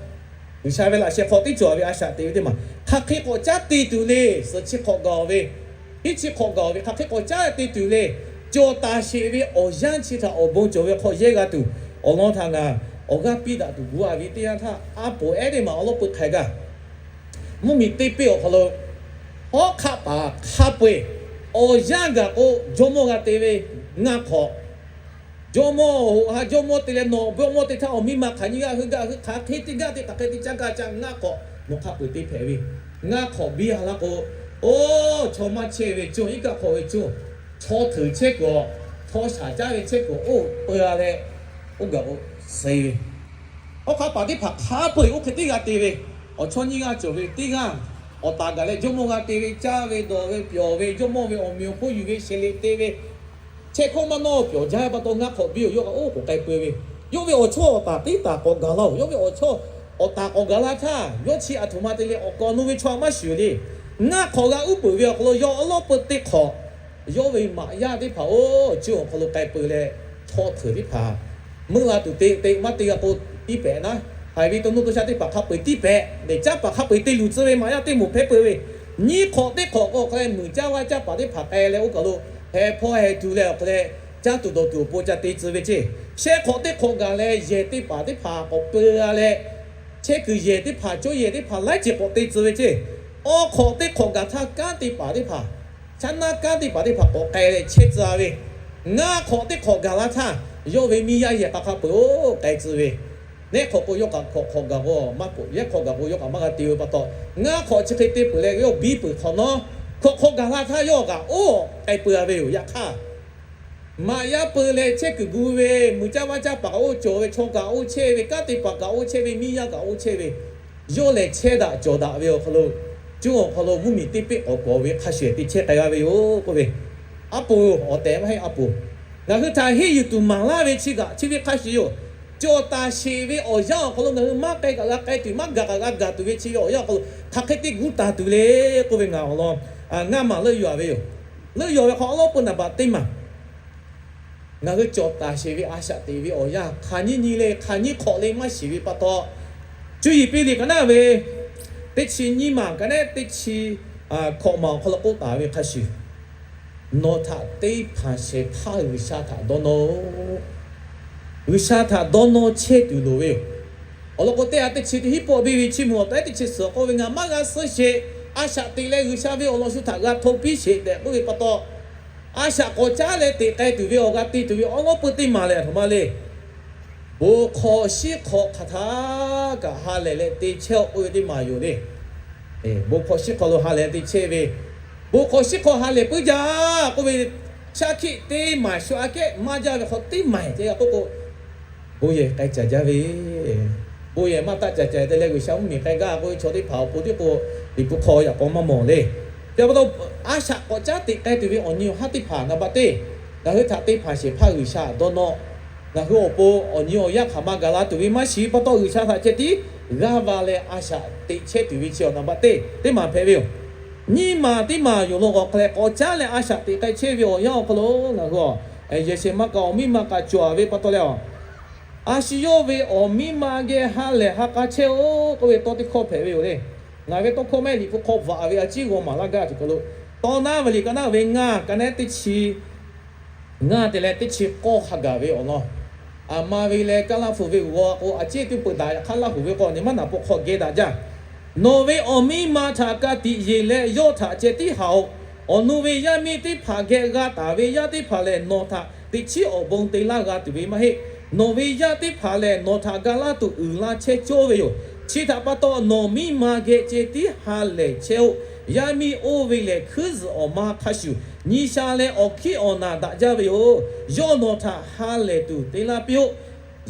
G'uiˬsha ve laꞈ sheh hk'aw teˇ cawˬ ve a shaꞈ te ve teˇ maˬ hk'aˬ hk'e k'awꞈ caˉ te tuˬ le. Suhˍ chi hk'awꞈ gaˬ-oˬ ve, hiˉ chi hk'awꞈ gaˬ-oˬ ve, hk'aˬ hk'e k'awꞈ caˉ te tuˬ le. Cawˬ taˍ sheˍ ve awˬ yanˇ chi htaꞈ awˬ bon cawˬ ve hk'aw yehˇ g'a tuˬ, awˬ lawn htaꞈ ngaˬ awˬ g'aˇ piˇ daꞈ tuˬ gu-a ve teˇ yanˇ htaˇ, a poˍ ehˉ teˇ maˬ awˬ lawn peu hk'aˬ hk'e gaˬ. Mvuhˇmiˬ teˇ peˆ awˬ hk'aw lo hawˉ hk'aˆ paˍ hk'a peu-eˬ awˬ yanˇ gaˬ k'o, jawˇmawˇ g'a te ve ngaˇ hk'awꞈ. Jawˇmawˇ-oˬ, ha jawˇmawˇ te leh nawˬ jawˇmawˇ te htaˇ awˬ miˇ ma hk'aˬ nyi g'aˇ hui gaˇ hui hk'aˬ hk'e teˇ gaˇ te hk'aˬ hk'e te caˇ gaˇ caˇ ngaˇ hk'awꞈ nawˬ hk'a peu-eˬ te hpehꞈ ve. Ngaˇ hk'awꞈ biˇ a laˇ k'o, oˇ chaw maˇ chehˇ ve co iˉ kaˆ hk'awꞈ ve co, chaw hteuꞈ chehˇ kuiˬ-awˬ, chaw shaˍ caˉ ve chehˇ kuiˬ-awˬ oˇ peu-a leh, oˇ gaˬ k'o suh ve. Awˬ hk'aˆ paˍ teˇ hpaˍ hk'a peu-eˬ oˇ hk'e teˇ g'aˇ te ve, awˬ chawˇ nyiˇ g'aˇ cawˬ ve teˇ g'aˇ, awˬ taˍ gaˬ leh jawˇmawˇ g'a te ve, caˇ ve, dawˬ ve, pyawˬ ve, jawˇmawˇ ve awˬ meꞈ awˬ hponˇ yuˬ ve, sheˍ le te ve, chehˇ hkawˇ maˇ nawˇ pyawˬ jaˇ ve pa taw ngaˇ hk'awꞈ biˇ-oˬ. Yawˇ kaꞈ oˇ k'oˍ k'ai peu ve, yawˇ ve awˬ chawˇ awˬ taˍ teˇ taˍ k'awꞈ gaˬ laˇ-oˬ. Yawˇ ve awˬ chawˇ awˬ taˍ k'awꞈ gaˬ la htaˇ, yawˇ chi aˬ htoꞈ ma te leh awˬ kawꞈ awˬ nu ve chaw maˇ shuˍ le. Ngaˇ hk'awꞈ g'a uˉ peunˍ ve awˬ hk'aw lo yawˇ awˉ lawˉ peu teˇ hk'awꞈ, yawˇ ve maꞈ yaˇ teˇ hpaˍ-oˬ, chi awˬ hk'aw lo k'ai peu leh, chaw hteuꞈ teˇ hpaˍ meuˆ la tuˬ te te maˇ te g'a k'o, tiˇ pehꞈ naˉ, haiˬ ve to nuˇ to shaˆ teˇ hpaˍ hk'a peu-eˬ tiˇ pehꞈ lehˬ, caˉ paˍ hk'a peu-eˬ te luˬ tcuh ve maꞈ yaˇ teˇ moˍ hpehꞈ peu ve, nyiˇ hk'awꞈ teˇ hk'awꞈ k'o hk'a leh muiˬ caˇ vaˇ caˇ paˍ teˇ hpaˍ k'ai leh oˇ kaˬ lo heh hpawˇ heh tu leh awˬ hk'a leh caˇ tuˬ dawˬ tuˬ awˬ pon ca te tcuh ve ceˇ. Shehˆ hk'awꞈ teˇ hk'awꞈ gaˬ leh yehˬ teˇ paˍ teˇ hpaˍ k'awꞈ peu g'a leh, chehˇ kuiˬ yehˬ teˇ hpaˍ, cawˇ yehˬ teˇ hpaˍ laiˉ ceuˬ k'awꞈ te tcuh ve ceˇ. Awˬ hk'awꞈ teˇ hk'awꞈ gaˬ htaˇ kanˉ teˇ paˍ teˇ hpaˍ, chaˇ naˇ kanˉ teˇ paˍ teˇ hpaˍ k'awꞈ k'ai leh chehˇ tcuh ve. Ngaˇ hk'awꞈ teˇ hk'awꞈ gaˬ la htaˇ, yawˇ ve miˇ yaˇ yehˬ k'a hk'a peu-eˬ oˇ k'ai tcuh ve. Nehˉ hk'awꞈ k'o yawˇ kaꞈ hk'awꞈ hk'awꞈ gaˬ k'o maˇ k'oˆ, yehˉ hk'awꞈ gaˬ k'o yawˇ kaꞈ maˇ g'a te ve pa taw, ngaˇ hk'awꞈ chi hk'e te peuˬ leh yawˇ biˇ peuˬ hk'awꞈ nawˉ, hk'awꞈ hk'awꞈ gaˬ la htaˇ yawˇ kaꞈ oˇ k'ai peu-a ve yoˬ. Yaꞈ hk'aˇ, maꞈ yaˇ peu leh chehˇ kuiˬ gu ve, muiˬ caˇ vaˇ caˇ paˍ oˇ cawˬ ve, chaw kaꞈ oˇ chehˇ ve, kanˉ teˇ paˍ kaꞈ oˇ chehˇ ve, miˇ yaˇ kaꞈ oˇ chehˇ ve, yawˇ lehˬ chehˇ daꞈ cawˬ daꞈ ve awˬ hk'aw lo, co awˬ hk'aw lo mvuhˇmiˬ teˇ peˆ k'awꞈ kawˬ ve hk'a shuˍ te chehˇ k'ai g'a ve yoˬ k'oˆ ve. Aˉ poˍ, awˬ tehˬ maˇ heˆ aˉ poˍ. Ngaˬ hui htaꞈ henˇ yuˬ tuˬ maˍ laˇ ve chi kaꞈ chi ve hk'a shuˍ yoˬ. Cawˬ taˍ sheˍ ve awˬ yanˇ awˬ hk'aw lo ngaˬ hui maˇ k'ai kaꞈ g'a k'ai tuˬ, maˇ gaˬ kaꞈ g'a gaˬ tuˬ ve chi ve awˬ yanˇ awˬ hk'aw lo hk'aˬ hk'e te gu taˍ tuˬ le k'oˆ ve ngaˬ awˬ lawn ngaˇ maˬ leuˆ yuˬ-a ve yoˬ. Leuˆ yuˬ-a ve hk'aw awˉ lawˉ peu naˍ baꞈ teˇ maˬ ngaˬ hui cawˬ taˍ sheˍ ve a shaꞈ teꞈ ve awˬ yanˇ hk'aˬ nyiˇ nyi le hk'aˬ nyiˇ hk'awꞈ le maˇ shiˍ ve pa taw, Cuˇ yiˍ piˇ liꞈ ka naˉ ve teˇ chi nyiˇ maˬ ka naˉ teˇ chi hkawꞈ maˬ awˬ hk'aw lo k'oˆ taˍ ve hk'a shuˍ, nawˬ htaꞈ teˇ hpanˍ shehˍ hpaˇ G'uiˬsha htaꞈ dawˇ nawˇ-oˆ. G'uiˬsha htaꞈ dawˇ nawˇ chehˇ tuˬ loˍ ve yoˬ. Awˬ lawn k'o, teˇ ha teˇ chi teˇ hiˉ pawˆ biˇ ve chiˇ mvuh awˬ tehˉ teˇ chi suhˍ k'oˆ ve, Ngaˬ maˇ g'a suhˉ sheˍ. A shaꞈ teꞈ leh G'uiˬsha ve awˬ lawn shu htaꞈ g'a hto piˇ sheˍ tehꞈ k'oˆ ve pa taw, a shaꞈ k'awꞈ caˉ leh teꞈ k'ai tuˬ ve awˬ g'a te tuˬ ve awˉ lawˉ peu teˇ maˬ lehˬ, a htoꞈ ma le. Bon hk'aw shiˉ hk'aw hk'aˬ htaˇ kaꞈ ha lehˬ leh te chehˇ-oˆ k'oˆ ve teˇ maˬ yoˬ le. Bon hk'aw shiˉ hk'aw lo ha lehˬ te chehˇ ve, bon hk'aw shiˉ hk'aw ha lehˬ puiˉ jaˇ k'oˆ ve, shaˉ hkiˆ teˇ maˬ shu aꞈ kehˉ maˇ jaˇ ve hk'aw teˇ maˬ ceh g'a k'oˆ k'o, bon yehˬ k'ai caˍ jaˇ ve, bon yehˬ maˇ taˆ caˍ caˍ te leh G'uiˬsha mvuhˇmiˬ k'ai gaˇ k'oˆ ve chaw teˇ hpaˍ awˬ pon tiˉ k'o, Liꞈ hpu hk'aw yaꞈ k'aw maˇ mawˬ le. Yaꞈ pa taw, a shaꞈ k'awꞈ caˉ teꞈ k'ai tuˬ ve awˬ nyi awˬ haˉ teˇ hpaˍ naˍ baꞈ teˇ, ngaˬ hui htaꞈ teˇ hpanˍ shehˍ hpaˇ G'uiˬsha dawˇ nawˇ. Ngaˬ hui awˬ pon awˬ nyi awˬ yanˇ hk'aˬ ma gaˬ la tuˬ ve maˇ shiˍ pa taw, G'uiˬsha htaꞈ ceh tiˉ g'aˇ va leh a shaꞈ teꞈ chehˇ tuˬ ve chi awˬ naˍ baꞈ teˇ teˇ maˬ hpehꞈ ve yoˬ. Nyiˇ maˬ teˇ maˬ yoˬ law k'awꞈ hk'a leh k'awꞈ caˉ leh a shaꞈ teꞈ k'ai chehˇ ve awˬ yanˇ awˬ hk'aw lo ngaˬ hui a yehˬ shehˍ ma kaꞈ awˬ miˇ ma kaꞈ cawˬ-a ve pa taw leh, a shu yawˇ ve awˬ miˇ ma geh ha lehˬ ha k'a chehˇ-oˆ k'oˆ ve tawˇ teˇ hkawˇ hpehꞈ ve yoˬ le. Ngaˬ ve tawˇ hkawˇ maˇ heˆ, Liꞈ hpu hk'aw bvuhꞈ ve a ciˉ g'aw maˍ laˇ gaˇ tuˬ hk'aw lo, Tawˇ naˉ ve liꞈ ka naˉ ve ngaˇ ka naˉ teˇ chi ngaˇ te leh teˇ chi k'awˇ hk'a gaˬ ve awˬ lawn, aˬ ma ve leh Kaˇlaˇhpu ve g'aw k'o, a ciˉ teˇ peuˬ daꞈ yaꞈ hk'aˇ Laˇhuˍ ve k'o, a nyi maˇ naˍ pawˆ hk'aw geh daꞈ jaˇ. Nawˬ ve awˬ miˇ ma htaꞈ ka tiꞈ yeˬ leh yawˇ htaꞈ ceh tiˉ haꞈ-oꞈ. Awˬ nu ve yaˇ miˇ teˇ hpaˍ geh g'a taˍ ve yaˇ teˇ hpaˍ lehˬ, nawˬ htaꞈ teꞈ chiˉ awˬ bon te laˇ g'a tuˬ ve maˇ heˆ. Nawˬ ve yaˇ teˇ hpaˍ lehˬ, nawˬ htaꞈ ga laˇ tuˬ uiˍ la chehˇ cawˇ ve yoˬ. Chi htaꞈ pa taw, nawˬ miˇ ma geh ceh tiˉ ha lehˬ chehˇ-oˆ. Yaˇ miˇ oˇ ve lehˬ, hkuiˉ zuhꞈ awˬ ma hk'a shuˍ nyi sha leh awˬ hkiˉ awˬ naˬ daꞈ jaˇ ve yoˬ. Yawˇ nawˬ htaꞈ ha lehˬ tuˬ te laˇ piˇ-oˆ.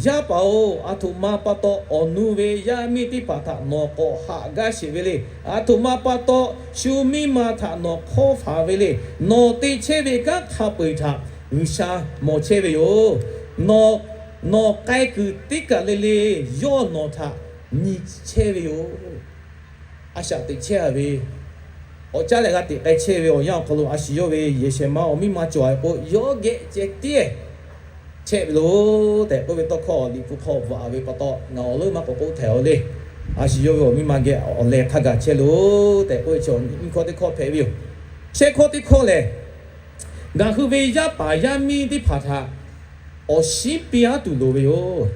Yaˇ paˍ-oˬ, aˬ htoꞈ ma pa taw awˬ nu ve yaˇ miˇ teˇ hpaˍ htaꞈ nawˬ k'awꞈ haꞈ gaˇ sheˍ ve le. Aˬ htoꞈ ma pa taw shu miˇ ma htaꞈ nawˬ hk'awˇ faˍ ve le. Nawˬ te chehˇ ve kanˉ hk'a peu-eˬ htaꞈ G'uiˬsha mawˬ chehˇ ve yoˬ. Nawˬ k'ai kuiˬ teˇ kaˬ le le yawˇ nawˬ htaꞈ nyi chehˇ ve yoˬ. A shaꞈ teꞈ chehˇ a ve, awˬ caˉ leh g'a teꞈ k'ai chehˇ ve awˬ yanˇ awˬ hk'aw lo a shu yawˇ ve yehˬ shehˍ ma awˬ miˇ ma cawˬ a ve k'o, yawˇ geh ceh tiˉ chehˇ ve loˬ tehꞈ k'oˆ ve tawˇ hkawˇ Liꞈ hpu hk'aw bvuhꞈ a ve pa taw, ngaˬ awˬ leuˉ maˇ k'awꞈ k'oˆ htaiˍ a le. A shu yawˇ ve awˬ miˇ ma geh awˬ leh hk'a gaˬ chehˇ loˬ tehꞈ k'oˆ ve chaw nyiˇ hkawˇ teˇ hkawˇ hpehꞈ ve yoˬ. Shehˆ hkawˇ teˇ hkawˇ lehˬ, ngaˬ hui ve yaˇ paˍ yaˇ miˇ teˇ hpaˍ htaꞈ awˬ shinˉ piˇ aˉ tuˬ loˍ ve yoˬ.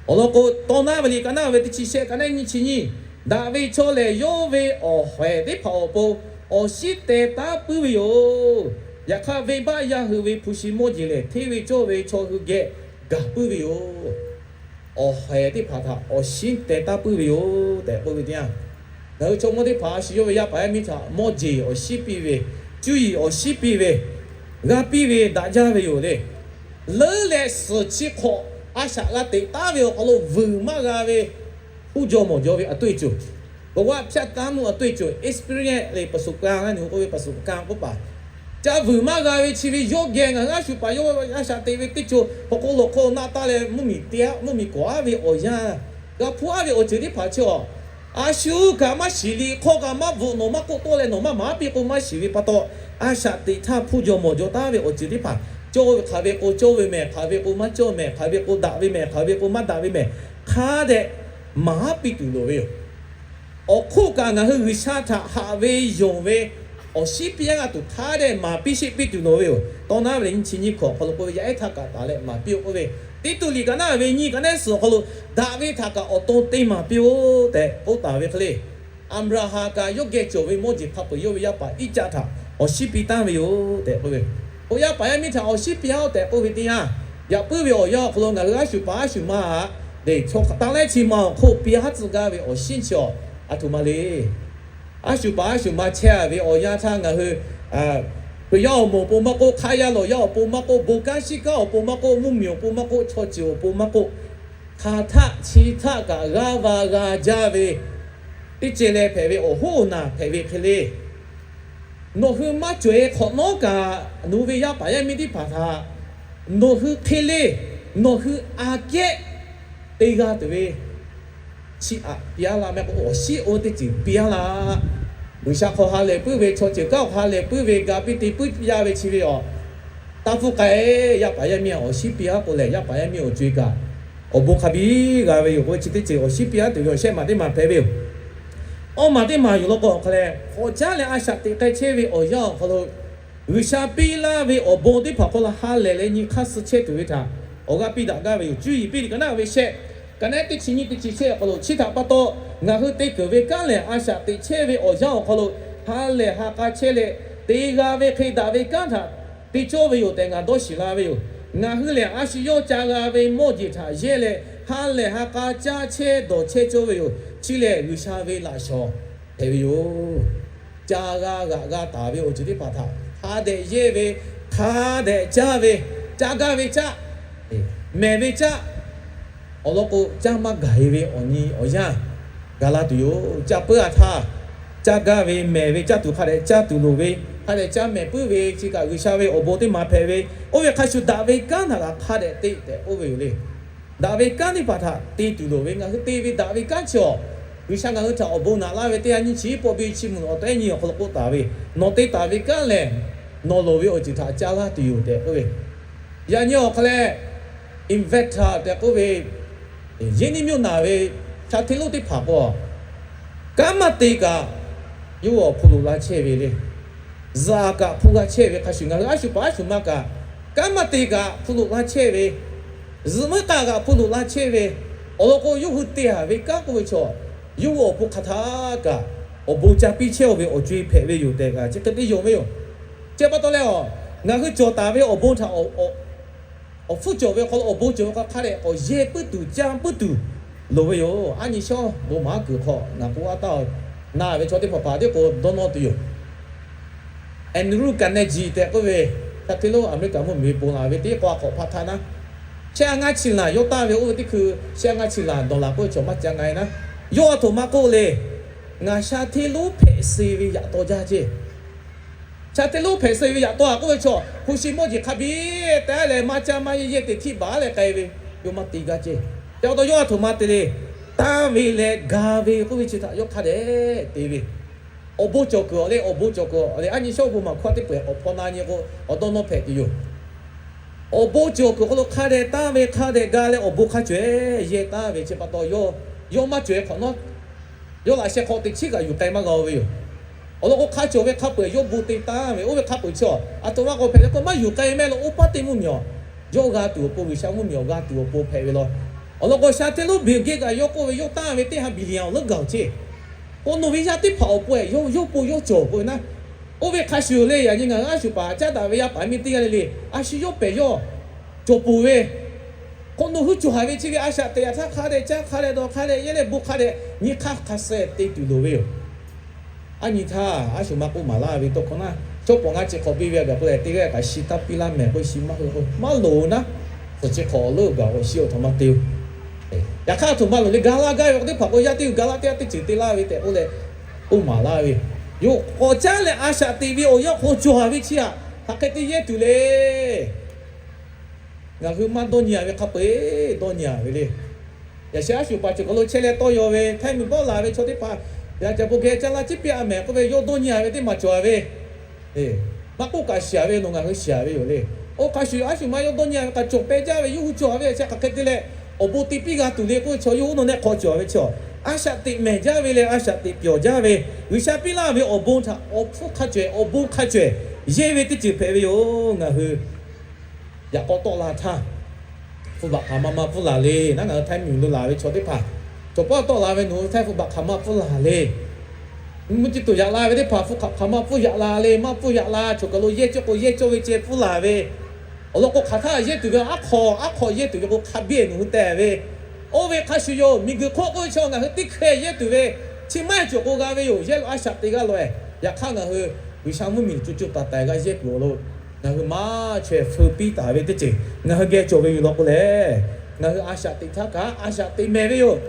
Awˬ lawn k'o, Tawˇ naˉ ve liꞈ ka naˉ ve teˇ chi shehˆ ka naˉ nyiˇ chi nyiˇ, daꞈ ve chaw lehˬ yawˇ ve awˬ hawehˍ teˇ hpaˍ awˬ pon awˬ shinˉ teh taˉ puiˉ ve yoˬ. Yaꞈ hk'aˇ, venˇbaˆ yaˇ hui ve hpu shi mawˇ jeˬ lehˬ, hteˇ ve cawˇ ve chaw hui geh gaˬ puiˉ ve yoˬ. Awˬ hawehˍ teˇ hpaˍ htaꞈ awˬ shinˉ teh taˉ puiˉ ve yoˬ tehꞈ k'oˆ ve teˇ yanˇ, ngaˬ hui chaw mawˇ teˇ hpaˍ a shu yawˇ ve yaˇ paˍ yaˇ miˇ htaꞈ mawˇ jeˬ awˬ shinˉ piˇ ve, cuˇ yiˍ awˬ shinˉ piˇ ve, g'a piˇ ve daꞈ jaˇ ve yoˬ le. Leuˉ leh suhˍ chi hk'awꞈ a shaꞈ g'a teꞈ taˉ ve awˬ hk'aw lo vuiˬ maˇ g'a ve, uˉ jaw mawˬ jaw ve a tuˇ e coˬ, ประสบการณ์ a tuˇ e coˬ, experience le ประสบการณ์ na nyi k'oˆ ve ประสบการณ์ k'oˆ paˍ, ca vuiˬ maˇ g'a ve chi ve yawˇ geh ngaˬ hui a shu paˍ yawˇ a shaꞈ teꞈ ve teˇ coˬ hk'aw k'o lawˬ hk'aw naˆ taˉ leh mvuhˇmiˬ te aˉ mvuhˇmiˬ kawˍ aˉ ve awˬ yanˇ, g'a hpuˇ aˉ ve awˬ ceuˬ teˇ hpaˍ chi awˬ, a shu kaꞈ maˇ shiˍ le, hk'aw kaꞈ maˇ bvuhꞈ, nawˬ maˇ k'oˆ tawˆ leh nawˬ maˇ maˍ piˇ k'o maˇ shiˍ ve pa taw, a shaꞈ teꞈ htaˇ hpuˇ jaw mawˬ jaw taˉ ve awˬ ceuˬ teˇ hpaˍ, cawˇ ve hk'aˬ ve k'o cawˇ ve mehˬ, hk'aˬ ve k'o maˇ cawˇ mehˬ, hk'aˬ ve k'o daꞈ ve mehˬ, hk'aˬ ve k'o maˇ daꞈ ve mehˬ, hk'a dehꞈ maˍ piˇ tuˬ loˍ ve yoˬ. Awˬ hk'oˆ kaꞈ ngaˬ hui G'uiˬsha htaꞈ haꞈ ve yonˍ ve awˬ shinˉ piˇ aˉ g'a tuˬ hk'a dehꞈ maˍ piˇ sheˆ piˇ tuˬ loˍ ve yoˬ. Tawˇ naˉ ve teˇ nyiˇ chi nyiˇ hkawꞈ awˬ hk'aw lo k'oˆ ve, yaˇ ehˉ htaˇ kaꞈ taˍ leh maˍ piˇ-oˆ k'oˆ ve, Tiˇtuꞈ liꞈ ka naˉ ve nyiˇ ka naˉ suhˍ awˬ hk'aw lo, daꞈ ve htaꞈ kaꞈ awˬ to te maˍ piˇ-oˆ tehꞈ k'oˆ taˍ ve hk'e le. Aˍbraˍhanˍ kaꞈ yawˇ geh cawˬ ve mawˇ jeˬ hk'a peu-eˬ yawˇ ve yaˇ paˍ Iˉcaˆ htaꞈ awˬ shinˉ piˇ taˉ ve yoˬ tehꞈ k'oˆ ve, k'o yaˇ paˍ yaˇ miˇ htaꞈ awˬ shinˉ piˇ aˉ-oˆ tehꞈ k'oˆ ve teˇ yanˇ, yaꞈ puiˉ ve awˬ yanˇ awˬ hk'aw lo ngaˬ hui a shu paˍ a shu ma htaꞈ, de chaw hk'a taˇ lehˉ chi ma awˬ hk'oˆ piˇ aˉ tcuh gaˇ ve awˬ shinˉ chi awˬ, a htoꞈ ma le. A shu paˍ a shu ma chehˇ a ve awˬ yanˇ htaˇ ngaˬ hui Hkriꞈ yaˇ awˬ moˍ awˬ pon maˇ k'oˆ, hk'aˇ yaˇ lawˬ yaˇ awˬ pon maˇ k'oˆ, bon kanˉ shiˉ kanˉ awˬ pon maˇ k'oˆ, mvuhˇmiˬ awˬ pon maˇ k'oˆ, chaw ceuˬ awˬ pon maˇ k'oˆ, hk'aˬ htaˆ chi htaˆ kaꞈ g'aˇ va g'a jaˇ ve teˇ ceh leh hpehꞈ ve awˬ hoˉ awˬ naˬ hpehꞈ ve hk'e le. Nawˬ hui maˇ cawˬ-e hk'awꞈ nawˉ kaꞈ nawˬ hui ve yaˇ paˍ yaˇ miˇ teˇ hpaˍ htaꞈ nawˬ hui hk'e le, nawˬ hui aꞈ kehˉ te g'a tuˬ ve chi aꞈ piˇ aˉ laˇ mehˆ k'o, awˬ shinˉ oˇ teˇ ceuˬ piˇ aˉ laˇ. G'uiˬsha hk'aw ha lehˬ puiˉ ve, chaw ceuˬ kanˉ hk'aw ha lehˬ puiˉ ve, ga piˇ te puiˉ yaˇ ve chi ve awˬ, taˇ pfuhˇ k'ai. Yaˇ paˍ yaˇ miˇ awˬ shinˉ piˇ aˉ k'o lehˬ, yaˇ paˍ yaˇ miˇ awˬ co-e kaꞈ awˬ bon hk'a biˇ g'a ve yoˬ k'o, chi teˇ ceuˬ awˬ shinˉ piˇ aˉ tuˬ ve awˬ shehˆ maˬ teˇ maˬ hpehꞈ ve yoˬ. Awˇ maˬ teˇ maˬ yoˬ law k'o, awˬ hk'a lehˬ k'awꞈ caˉ leh a shaꞈ teꞈ k'ai chehˇ ve awˬ yanˇ awˬ hk'aw lo, G'uiˬsha piˇ laˇ ve awˬ bon teˇ hpaˍ hk'aw lo ha lehˬ leh nyi hk'aˇ suh chehˇ tuˬ ve htaꞈ awˬ g'aˇ piˇ daꞈ gaˇ ve yoˬ. Cuˇ yiˍ piˇ liꞈ ka naˉ ve shehˆ, ka naˉ teˇ chi nyiˇ teˇ chi shehˆ awˬ hk'aw lo, chi htaꞈ pa taw ngaˬ hui te keunˍ ve kanˉ lehˬ, a shaꞈ teꞈ chehˇ ve awˬ yanˇ awˬ hk'aw lo ha lehˬ ha k'a chehˇ leh, te g'a ve hk'e daꞈ ve kanˉ htaꞈ te cawˇ ve yoˬ tehꞈ ngaˬ dawˇ shiˍ la ve yoˬ. Ngaˬ hui lehˬ, a shu yawˇ ca g'a ve mawˇ jeˬ htaꞈ yehˇ leh ha lehˬ ha k'a caˇ chehˇ dawˬ chehˇ cawˇ ve yoˬ. Chi lehˬ, G'uiˬsha ve laꞈ shawˍ hpehꞈ ve yoˬ. Ca g'a g'aꞈ g'a taˍ ve awˬ ceuˬ teˇ hpaˍ htaꞈ hk'a dehꞈ yehˇ ve, hk'a dehꞈ caˇ ve, caˇ gaˇ ve caˇ, mehˬ ve caˇ, awˬ lawn k'o, caˇ maˇ gaˬ-e ve awˬ nyi awˬ yanˇ gaˬ la tuˬ yoˬ. Ca puiˉ a htaˇ, caˇ gaˇ ve mehˬ ve caˇ tuˬ hk'a dehꞈ caˇ tuˬ loˍ ve, hk'a dehꞈ caˇ mehˬ puiˉ ve chi kaꞈ G'uiˬsha ve awˬ bon teˇ maˬ hpehꞈ ve, oˇ ve hk'a shuˍ daꞈ ve kanˉ htaꞈ kaꞈ hk'a dehꞈ te tehꞈ k'oˆ ve yoˬ le. Daꞈ ve kanˉ teˇ hpaˍ htaꞈ te tuˬ loˍ ve, ngaˬ hui te ve daꞈ ve kanˉ chi awˬ, G'uiˬsha ngaˬ hui htaꞈ awˬ bon naꞈ laˇ ve teˇ yanˇ nyiˇ chi pawˆ biˇ chi mvuhˇ awˬ tehˉ nyi awˬ hk'aw lo k'oˆ taˍ ve, nawˬ te taˍ ve kanˉ lehˬ, nawˬ loˍ ve awˬ ceuˬ htaꞈ ca laˇ tuˬ yoˬ tehꞈ k'oˆ ve. Yaꞈ nyi awˬ hk'a leh, inventor tehꞈ k'oˆ ve, yehˇ neˇ miˇ naˬ ve sha hteˇ lonˉ teˇ hpaˍ k'o, kanˉ maˇ te kaꞈ yawˇ hui awˬ hpu loꞈ la chehˇ ve le. Zuhꞈ kaꞈ hpu g'a chehˇ ve hk'a shuˍ, ngaˬ hui a shu paˍ a shu ma kaꞈ, kanˉ maˇ te kaꞈ hpu loꞈ la chehˇ ve, zuhꞈ meuˇ k'a kaꞈ hpu loꞈ la chehˇ ve, awˬ lawn k'o, yawˇ hui te haˍ ve kanˉ k'oˆ ve chaw, yawˇ hui awˬ pon hk'aˬ htaˇ kaꞈ awˬ bon ca piˇ chehˇ-oˬ ve awˬ co-e hpehꞈ ve yoˬ tehꞈ kaꞈ chi hk'e te yonˍ ve yoˬ. Chi pa taw leh, ngaˬ hui cawˬ taˍ ve awˬ bon htaꞈ awˬ hpfuhˇ cawˬ ve awˬ hk'aw lo, awˬ bon cawˬ ve hk'a hk'a dehꞈ k'awꞈ yehˇ puiˉ tuˬ, caˇ puiˉ tuˬ loˍ ve yoˬ. A nyi shawˉ bon maˍ kuiˬ hk'aw ngaˬ k'oˆ a taˇ, na ve chaw teˇ hpaˍ hpaˍ teˇ k'o dawˇ nawˇ tuˬ yoˬ. Andrew Carnegie tehꞈ k'oˆ ve, sha hteˇ lonˉ Aˍmeˍriˆkaˍ mvuhˇmiˬ ve ponˬ laˬ ve teˇ k'o a k'awꞈ hpaˇ htaˇ naˉ, shehˆ a ngaˇ chi laˬ yawˇ taˇ ve oˇ ve teˇ hkui, shehˆ a ngaˇ chi laˬ dawˬ laˬ k'oˆ ve chaw maˇ ca nga-e naˉ. Yawˇ a htoꞈ ma k'oˆ le, ngaˬ sha hteˇ lonˉ hpehꞈ suh ve yaꞈ taw jaˇ ceˇ. Sha hteˇ lonˉ hpehꞈ suh ve yaꞈ taw a k'oˆ ve chaw, hpu shi mawˇ jeˬ hk'a biˇ tehꞈ leh maˇ caˇ maˇ yeˇ yeˇ teꞈ htiˇ baˬ leh k'ai ve, yawˇ maˇ te gaˇ ceˇ. Chi pa taw yawˇ a htoꞈ ma te le, tanˇ ve leh ga ve k'oˆ ve chi htaꞈ yawˇ hk'a dehꞈ te ve. Awˬ bon cawˬ kuiˬ awˬ le, awˬ bon cawˬ kuiˬ awˬ le, a nyi shawˉ bon maˬ hkawˇ teˇ peu-eˬ k'awꞈ hpaw na nyi k'o, awˬ dawˇ nawˇ hpehꞈ tuˬ yoˬ. Awˬ bon cawˬ kuiˬ awˬ hk'aw lo hk'a dehꞈ tanˇ ve, hk'a dehꞈ ga leh awˬ bon hk'a cawˬ-eˬ yehˇ taˍ ve chi pa taw, yawˇ maˇ cawˬ-eˬ hk'awꞈ nawˉ, yawˇ laꞈ sheh hk'aw teꞈ chiˉ kaꞈ yuˬ k'ai maˇ g'a-o ve yoˬ. Awˬ lawn k'o, hk'a cawˬ ve hk'a peu-eˬ yawˇ bon te tanˇ ve, oˇ ve hk'a peu-eˬ chi a htoꞈ ma k'awꞈ hpehꞈ le k'o, maˇ yuˬ k'ai mehˆ law, oˇ paˉ teˇ mvuhˇmiˬ awˬ, yawˇ g'a tuˬ awˬ pon, G'uiˬsha mvuhˇmiˬ awˬ g'a tuˬ awˬ pon hpehꞈ ve law. Awˬ lawn k'o, sha hteˇ lonˉ Bill Gates kaꞈ yawˇ k'oˆ ve, yawˇ tanˇ ve teˇ ha billion awˬ leuˉ gaˬ-oˬ ceˇ. K'o, nawˬ ve yaˇ teˇ hpaˍ awˬ pon-eˬ yawˇ yawˇ pon yawˇ cawˬ k'oˆ ve naˉ, oˇ ve hk'a shuˍ le. Yaꞈ nyi ngaˬ hui a shu paˍ caˉ daꞈ ve yaˇ paˍ miˇ teˇ g'aˇ le le, a shu yawˇ pehˬ yawˇ cawˬ peuˬ ve. K'o, nawˬ hui cawˬ haˍ ve chi ve a shaꞈ teꞈ yaꞈ htaˇ hk'a dehꞈ caˇ, hk'a dehꞈ dawˬ, hk'a dehꞈ yehˇ leh bon hk'a dehꞈ nyi hk'aˇ hk'a suh te tuˬ loˍ ve yoˬ. A nyi htaˇ a shu maˇ k'oˆ maˍ laˇ ve tawˇ hkawˇ naˉ, chaw pawˍ ngaˇ chi hk'awꞈ biˇ ve a gaˬ k'o leh, teˇ g'aˇ kaꞈ shi taˇ piˇ laˇ mehˍ k'o, shi maˇ hui k'o maˇ loˍ naˉ. Suhˍ chi hk'awꞈ awˬ leuˉ gaˬ k'o, shi awˬ htoꞈ ma te-o. Yaꞈ hk'aˇ a htoꞈ ma loˍ le, ga laˇ gaˇ ve k'o teˇ hpaˍ k'o, yaˇ teˇ g'aˇ ga laˇ teˇ g'aˇ teˇ ceuˬ te laˇ ve tehꞈ k'oˆ leh, k'oˆ maˍ laˇ ve yoˬ. K'awꞈ caˉ leh a shaꞈ teꞈ ve awˬ yanˇ hk'aw cawˬ haˍ ve chi htaꞈ hk'aˬ hk'e te yehˇ tuˬ le. Ngaˬ hui maˇ dawˇ nyi-a ve hk'a peu-eˬ dawˇ nyi-a ve le. Yaꞈ sheh a shu paˍ cawˬ kaˬ lo chehˇ leh tawˇ yaw ve, htaiˇ miˬ bawˆ laˬ ve chaw teˇ hpaˍ, yaꞈ ca bon geh caˇ laˇ ciˉ piˇ-a mehˍ k'oˆ ve, yawˇ dawˇ nyi-a ve teˇ maˬ cawˬ-a ve. Maˇ k'oˆ kaꞈ shiˍ-a ve, nawˬ ngaˬ hui shiˍ-a ve yoˬ le. Oˇ hk'a shuˍ a shu maˇ yawˇ dawˇ nyi-a ve kaꞈ cawˬ peh jaˇ ve, yawˇ hui cawˬ-a ve chi hk'aˬ hk'e te leh, awˬ bon te piˇ g'a tuˬ le k'oˆ ve chaw, yawˇ hui nawˬ nehˆ hk'aw cawˬ-a ve chi, a shaꞈ teꞈ mehˍ jaˇ ve leh a shaꞈ teꞈ pyawˬ jaˇ ve, G'uiˬsha piˇ laˇ ve awˬ bon htaꞈ awˬ hpfuhˇ hk'a cawehˬ, awˬ bon hk'a cawehˬ yehˇ ve teˇ ceuˬ hpehꞈ ve yoˬ. Ngaˬ hui yaꞈ k'aw tawˆ la htaˇ, hpu baꞈ hk'aˬ ma ma pfuhˇ laˬ le. Naˉ ngaˬ hui htaiˇ miˬ lo laˬ ve chaw teˇ hpaˍ, cawˬ pawˆ tawˆ la ve nawˬ hui htaiˇ hpu baꞈ hk'aˬ ma pfuhˇ laˬ le. Mvuhˇ ciˇ tuˬ yaꞈ la ve teˇ hpaˍ hpu hk'aˬ hk'aˬ ma pfuhˇ yaꞈ la le, maˇ pfuhˇ yaꞈ la. Cawˬ kaˬ lo yehˇ cawˇ k'o yehˇ cawˇ ve ceh pfuhˇ laˬ ve. Awˬ lawn k'o, hk'aˬ htaˇ yehˇ tuˬ ve aˉ hk'aw, aˉ hk'aw yehˇ tuˬ ve k'o hk'a biˇ nawˬ hui teh ve. Oˇ ve hk'a shuˍ yoˬ. Miˬguiˬ hk'oˆ k'oˆ ve chaw ngaˬ hui teˇ hkeh yehˇ tuˬ ve, chi maˇ heˆ cawˬ k'o g'a ve yoˬ. Yehˇ lo a shaꞈ te g'aˇ loꞈ-e. Yaꞈ hk'aˇ ngaˬ hui G'uiˬsha mvuhˇmiˬ co co taiˍ taiˍ g'a yehˇ tuˬ awˬ lo, ngaˬ hui maˇ chaweh feu piˇ taˍ ve teˇ ceuˬ ngaˬ hui geh cawˬ ve yoˬ law k'o lehˬ, ngaˬ hui a shaꞈ teꞈ htaˇ kaꞈ a shaꞈ teꞈ mehˍ ve yoˬ.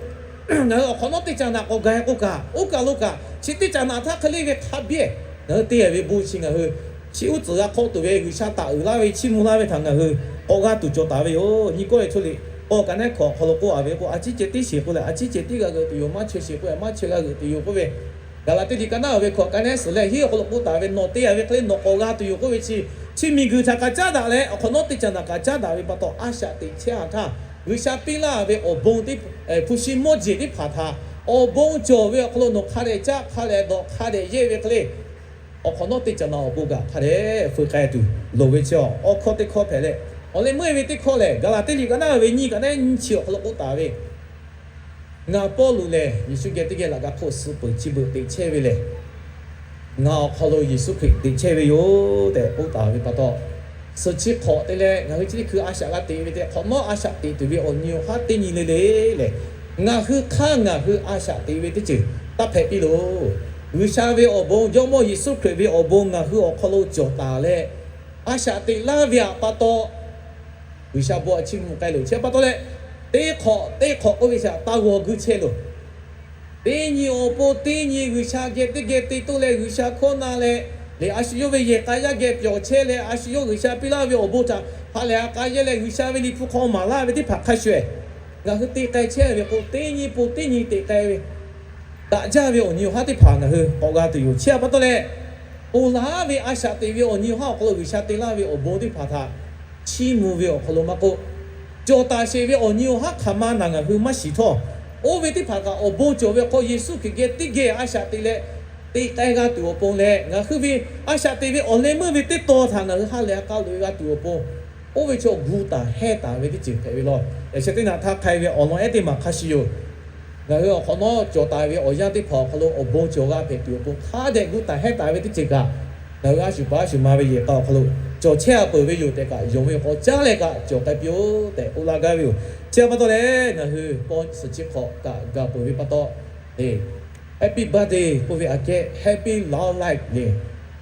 Ngaˬ hui awˬ hk'awꞈ nawˉ teˇ caꞈ naꞈ k'awꞈ gaˬ-e k'o kaꞈ, oˇ kaˬ lo kaꞈ chi teˇ caꞈ naꞈ htaˇ hk'e le ve hk'a biˇ ngaˬ hui te-a ve bon chi ngaˬ hui chi uˉ tcuhˍ g'a hk'awꞈ tuˬ ve, G'uiˬsha taˍ uiˍ laˇ ve chiˇ mvuh laˇ ve htaꞈ ngaˬ hui k'awꞈ g'a tuˬ cawˬ taˍ ve yoˬ. Nyi kawˆ ve chaw liꞈ k'awꞈ kaꞈ nehˉ hkawꞈ awˬ hk'aw lo k'oˆ-a ve k'o, a ciˉ ceh tiˉ sheˍ k'oˆ leh a ciˉ ceh tiˉ g'a g'euꞈ tuˬ yoˬ. Maˇ chaweh sheˍ k'oˆ leh maˇ chaweh g'a g'euꞈ tuˬ yoˬ k'oˆ ve, Gaˍlaˍtiˆ liꞈ ka naˉ-a ve hkawꞈ ka nehˉ suhˍ leh hiˉ awˬ hk'aw lo k'oˆ taˍ ve, nawˬ te-a ve hk'e le nawˬ k'awꞈ g'a tuˬ yoˬ k'oˆ ve chi, chi miˬguiˬ htaꞈ kaꞈ caˉ daꞈ leh awˬ hk'awꞈ nawˉ teˇ caꞈ naꞈ kaꞈ caˉ daꞈ ve pa taw, a shaꞈ teꞈ chehˇ-a htaˇ, G'uiˬsha piˇ laˇ ve awˬ bon teˇ, hpu shi mawˇ jeˬ teˇ hpaˍ htaꞈ awˬ bon cawˬ ve awˬ hk'aw lo nawˬ hk'a dehꞈ caˇ hk'a dehꞈ dawˬ hk'a dehꞈ yehˇ ve hk'e le, awˬ hk'awꞈ nawˉ teˇ caꞈ naꞈ awˬ bon kaꞈ hk'a dehꞈ feu k'ai tuˬ loˍ ve chi awˬ hkawˇ teˇ hkawˇ hpehꞈ leh, awˬ leh meuˇ ve teˇ hkawˇ lehˬ, Gaˍlaˍtiˆ liꞈ ka naˉ-a ve nyiˇ ka nehˉ nyiˇ chi awˬ hk'aw lo k'oˆ taˍ ve, Ngaˬ Pawˇluꞈ lehˬ Yeˍsuˆ geh teˇ geh laꞈ ka hk'oˆ suh peuˬ chi beuꞈ teꞈ chehˇ ve lehˬ, ngaˬ awˬ hk'aw lo Yeˍsuˆ Hkriꞈ teꞈ chehˇ ve yoˬ tehꞈ k'oˆ taˍ ve pa taw, suhˍ chi hk'awꞈ te leh ngaˬ hui chi teˇ hkui a shaꞈ g'a teꞈ ve tehꞈ hk'awꞈ nawˉ a shaꞈ teꞈ tuˬ ve awˬ nyi awˬ haˉ teˇ nyi le le lehˬ, ngaˬ hui hk'aˇ ngaˬ hui a shaꞈ teꞈ ve teˇ ceuˬ taˇ hpehꞈ piˇ loˬ. G'uiˬsha ve awˬ bon, Jawˇmawˇ Yeˍsuˆ Hkriꞈ ve awˬ bon ngaˬ hui awˬ hk'aw lo cawˬ taˍ leh, a shaꞈ teꞈ laˇ ve htaꞈ pa taw, G'uiˬsha bon htaꞈ chiˇ mvuh k'ai loˬ. Chi pa taw leh, teˇ hk'awꞈ teˇ hk'awꞈ k'oˆ ve shaꞈ taˇ g'aw guiˇ chehˇ loˬ. Teˇ nyi awˬ pon teˇ nyi G'uiˬsha geh teˇ geh te toˇ leh G'uiˬsha hkawˇ na leh, lehˬ a shu yawˇ ve yehˬ k'a yaˇ geh pyawˬ chehˇ leh a shu yawˇ G'uiˬsha piˇ laˇ ve awˬ bon htaꞈ ha lehˬ ha k'a yehˇ leh G'uiˬsha ve liꞈ hpu hk'aw maˍ laˇ ve teˇ hpaˍ hk'a shuˍ-ehˍ, ngaˬ hui te k'ai chehˇ ve k'o, teˇ nyi pon teˇ nyi teꞈ k'ai ve daꞈ jaˇ ve awˬ nyi awˬ haˉ teˇ hpaˍ ngaˬ hui k'awꞈ g'a tuˬ yoˬ. Chi pa taw leh, ponˬ laˬ ve a shaꞈ teꞈ ve awˬ nyi awˬ haˉ awˬ hk'aw lo G'uiˬsha te laˇ ve awˬ bon teˇ hpaˍ htaꞈ chiˇ mvuh ve awˬ hk'aw lo maˇ k'oˆ, cawˬ taˍ sheˍ ve awˬ nyi awˬ haˉ hk'aˬ ma naˬ ngaˬ hui maˇ shiˍ htawˇ, oˇ ve teˇ hpaˍ kaꞈ awˬ bon cawˬ ve awˬ hk'aw Yeˍsuˆ Hkriꞈ geh teˇ geh a shaꞈ teꞈ leh te k'ai g'a tuˬ awˬ pon leh, ngaˬ hui ve a shaꞈ teꞈ ve awˬ leh meuˇ ve teˇ taw htaꞈ ngaˬ hui ha lehˬ ha k'a loꞈ e g'a tuˬ awˬ pon, oˇ ve chaw gu taˍ hehˇ taˍ ve teˇ ceuˬ hpehꞈ ve law. Yaꞈ sheh teˇ naꞈ htaˇ hk'ai ve awˬ lawn ehˉ teˇ maˬ hk'a shuˍ yoˬ. Ngaˬ hui awˬ hk'awꞈ nawˉ cawˬ taˍ ve awˬ yanˇ teˇ hpaˍ awˬ hk'aw lo awˬ bon cawˬ g'a hpehꞈ tuˬ awˬ pon hk'a dehꞈ gu taˍ hehˇ taˍ ve teˇ ceuˬ kaꞈ, ngaˬ hui a shu pa a shu ma ve yehˬ k'a awˬ hk'aw lo cawˬ chehˇ-a peuˬ ve yoˬ tehꞈ kaꞈ, yonˍ ve k'awꞈ caˉ leh kaꞈ cawˬ k'ai piˇ-oˆ tehꞈ k'oˆ laˇ gaˇ ve yoˬ. Chi pa taw leh, ngaˬ hui paw suhˍ chi hk'awꞈ kaꞈ gaˬ peuˬ ve pa taw, Happy birthday k'oˆ ve aꞈ kehˉ, happy long life le.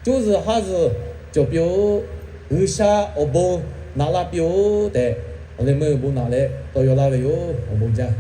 Cuˇ zuhˬ haˉ zuhˬ cawˬ piˇ-oˆ. G'uiˬsha awˬ bon naꞈ laˇ piˇ-oˆ tehꞈ, awˬ leh meuˇ bon naꞈ leh tawˇ yaw laˇ ve yoˬ. Awˬ bon jaˇ.